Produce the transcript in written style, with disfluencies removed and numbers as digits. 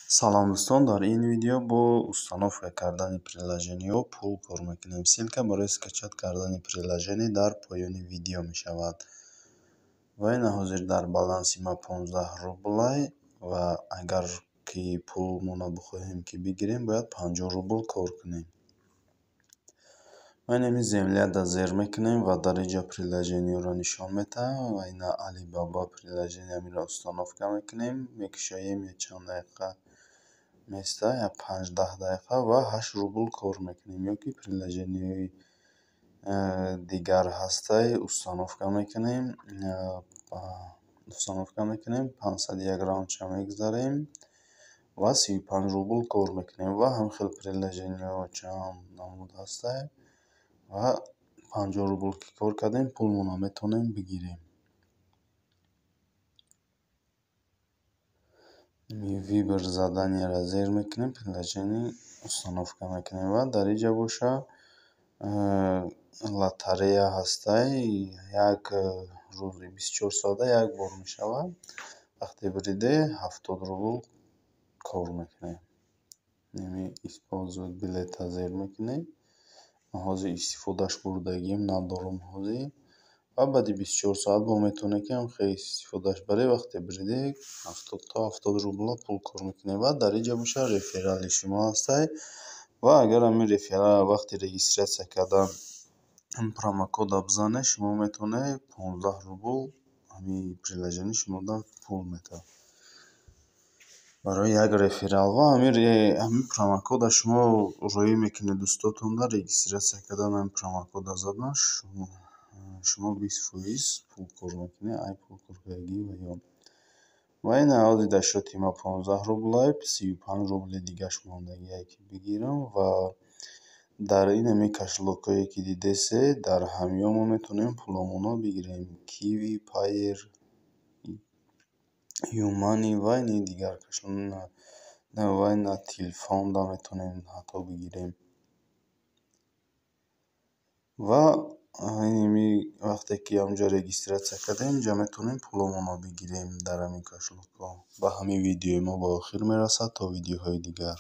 Салом, дӯстон! Дар ин видео бо установка кардани приложениҳо пул кор мекунем. Ссылка барои скачать кардани приложение дар поёни видео мешавад. Ва ина, ҳозир дар баланси ма 15 рублай ва агар ки пулмонро бихоҳем, ки бигирем, бояд 50 рубл кор кунем. Ва инами земляда зер мекунем ва дар инҷа приложениҳоро нишон медиҳам. Ва ина, Алибаба приложение миро установка мекунем, мекушоем, чанд дақиқа места, як 5-10 дақиқа, ва 8 рубл кор мекунем. Ё ки приложениҳои дигар ҳастай, установка мекунем, 501 раундша мегузарем ва 35 рубл кор мекунем. Ва ҳамин хел приложениҳо чанд намуд ҳастай ва 50 рубл ки кор кардем, пулмонро метавонем бигирем. Выбор заданияро зер мекунем, приложение установка мекунем ва дар инҷа боша лотерея ҳастай, як рӯзи 24 соата як бор мешавад. Вақте бириде, 70 рубл кор мекунем. Использовать билета зер мекунем. Ман ҳозир истифодааш бурдагим надорам ҳозир. Ва баъди 24 соат бо метавонед, ки ҳамхел истифодааш баред. Вақте бириде, 70 то 70 рубла пул кор мекунед. Ва дар инҷа боша реферали шумо ҳастай ва агар ҳамин реферал вақти регистрация кардан промокода бизанед, шумо метавонед 15 рубл ҳамин приложение шумода пул медиҳад барои як реферал. Ва ҳамин промокода шумо роӣ мекунед дӯстотонда, регистрация кардан, ҳамин промокода задан, шумо 20% пул кор мекунед ай пул коркардагӣ ва ё. Ва ина, ҳозир дар счёти ма 15 рублай, 35 рубли дигаш мондагие, ки бигирам. Ва дар инами кошелёкҳое, ки дидесед, дар ҳамиҳо мо метавонем пуломонро бигирем: Киви, Пайер, Юмани ва ини дигар ва ина телефонда метавонем ҳатто бигирем. Ва инами вақте ки ҳаминҷо регистрация кардем, инҷа метавонем пуломонро бигирем дар ҳамин кошелёкҳо. Ба ҳамин видеои мо ба охир мерасад. То видеоҳои дигар.